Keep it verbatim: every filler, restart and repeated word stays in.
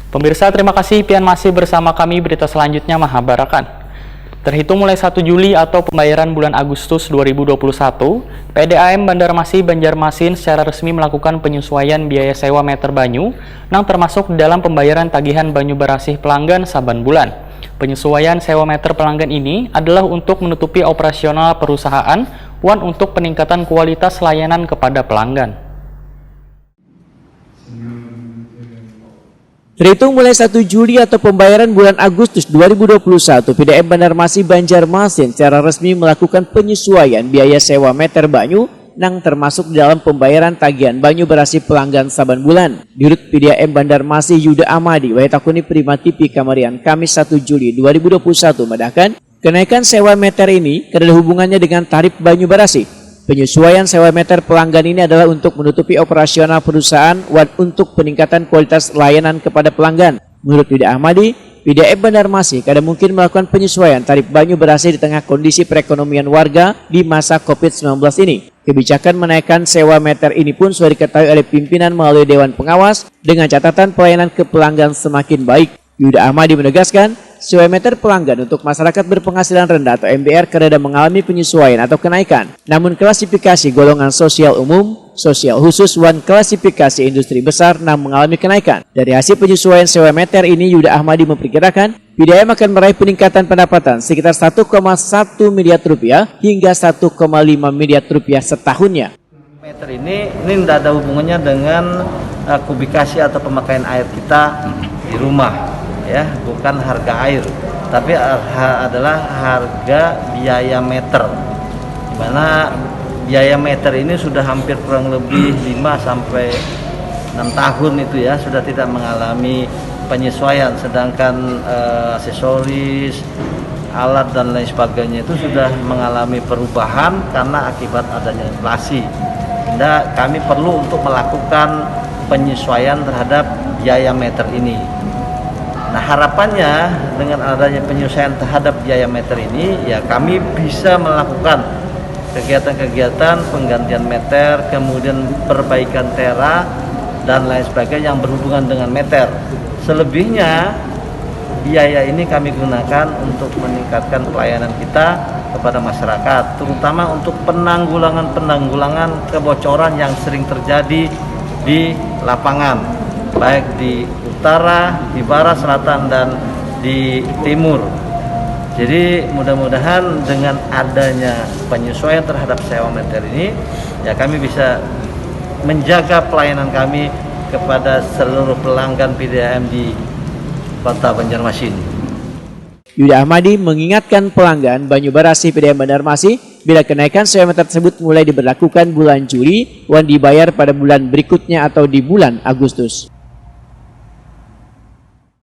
Pemirsa, terima kasih pian masih bersama kami. Berita selanjutnya mahabarakan. Terhitung mulai satu Juli atau pembayaran bulan Agustus dua ribu dua puluh satu, P D A M Banjarmasin Banjarmasin secara resmi melakukan penyesuaian biaya sewa meter banyu nang termasuk dalam pembayaran tagihan banyu barasih pelanggan saban bulan. Penyesuaian sewa meter pelanggan ini adalah untuk menutupi operasional perusahaan wan untuk peningkatan kualitas layanan kepada pelanggan. Terhitung mulai satu Juli atau pembayaran bulan Agustus dua ribu dua puluh satu, P D M Banjarmasin Banjarmasin secara resmi melakukan penyesuaian biaya sewa meter banyu nang termasuk di dalam pembayaran tagihan banyu barasih pelanggan saban bulan. Dirut P D A M Banjarmasin Yuda Ahmadi, wayatakuni Prima T V Kamarian, Kamis satu Juli dua ribu dua puluh satu, madahkan, kenaikan sewa meter ini kada ada hubungannya dengan tarif banyu barasih. Penyesuaian sewa meter pelanggan ini adalah untuk menutupi operasional perusahaan wan untuk peningkatan kualitas layanan kepada pelanggan. Menurut Yuda Ahmadi, P D A M Banjarmasin kada mungkin melakukan penyesuaian tarif banyu barasih di tengah kondisi perekonomian warga di masa covid sembilan belas ini. Kebijakan menaikkan sewa meter ini pun sudah diketahui oleh pimpinan melalui Dewan Pengawas dengan catatan pelayanan ke pelanggan semakin baik. Yuda Ahmadi menegaskan, sewa meter pelanggan untuk masyarakat berpenghasilan rendah atau M B R kada mengalami penyesuaian atau kenaikan. Namun, klasifikasi golongan sosial umum, sosial khusus, wan klasifikasi industri besar nang mengalami kenaikan. Dari hasil penyesuaian sewa meter ini, Yuda Ahmadi memperkirakan P D A M akan meraih peningkatan pendapatan sekitar satu koma satu miliar rupiah hingga satu koma lima miliar rupiah setahunnya. Meter ini ini tidak ada hubungannya dengan uh, kubikasi atau pemakaian air kita di rumah, ya, bukan harga air, tapi uh, adalah harga biaya meter. Dimana biaya meter ini sudah hampir kurang lebih lima sampai enam tahun itu, ya, sudah tidak mengalami penyesuaian, sedangkan uh, aksesoris, alat dan lain sebagainya itu sudah mengalami perubahan karena akibat adanya inflasi. Sehingga kami perlu untuk melakukan penyesuaian terhadap biaya meter ini. Nah, harapannya dengan adanya penyesuaian terhadap biaya meter ini, ya, kami bisa melakukan kegiatan-kegiatan penggantian meter, kemudian perbaikan tera dan lain sebagainya yang berhubungan dengan meter. Selebihnya biaya ini kami gunakan untuk meningkatkan pelayanan kita kepada masyarakat, terutama untuk penanggulangan-penanggulangan kebocoran yang sering terjadi di lapangan, baik di utara, di barat, selatan, dan di timur. Jadi mudah-mudahan dengan adanya penyesuaian terhadap sewa meter ini, ya, kami bisa menjaga pelayanan kami kepada seluruh pelanggan P D A M di Kota Banjarmasin. Yuda Ahmadi mengingatkan pelanggan banyu barasih P D A M Banjarmasin bila kenaikan sewa meter tersebut mulai diberlakukan bulan Juli wan dibayar pada bulan berikutnya atau di bulan Agustus.